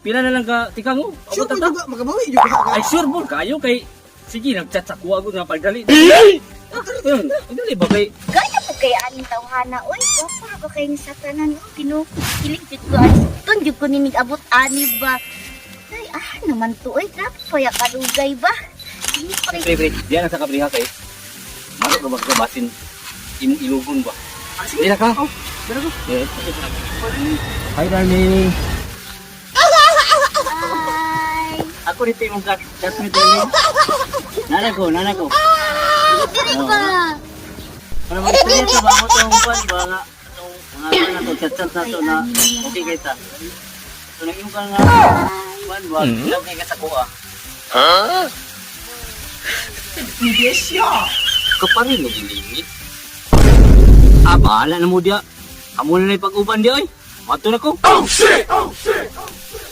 Pila na lang ka tikang oh. Sure Abot po ta. juga, makabawi juga ka. Ay, sure po kayo kay sige nagchat sa kuha ko nga pagdali. Yun, dali ba kay Gaya po kay aning tawhana oy. Gwapo ra ko kay ni sa tanan oh. Ginoo ko kilig jud ko ani. Tun jud ko ninig abot ani ba. Ay naman to oy. Grabe pa ya kalugay ba. Hindi pa kay Pre, pre, diyan na sa kabriha kay. Maro ka ba ka basin imong ilugon ba? Ah, sige. Di na ka. Oh, dara ko. Eh. Hi, darling. Ay. Ako rito imong classmate, darling. Nana ko, nana ko. Diri ba? Para mag-experience ba ako itong kwan ba nga itong mga kwan na to, chat-chat na to na okay kay ta. So nang iyong ka nga kwan ba, love kay ka sa kuha. Yes, ya. Ka pa rin nagilingit. Ah, bahala na mo diya. Amo na pag-uban diya oy. Mato na ko. Oh shit! Oh shit!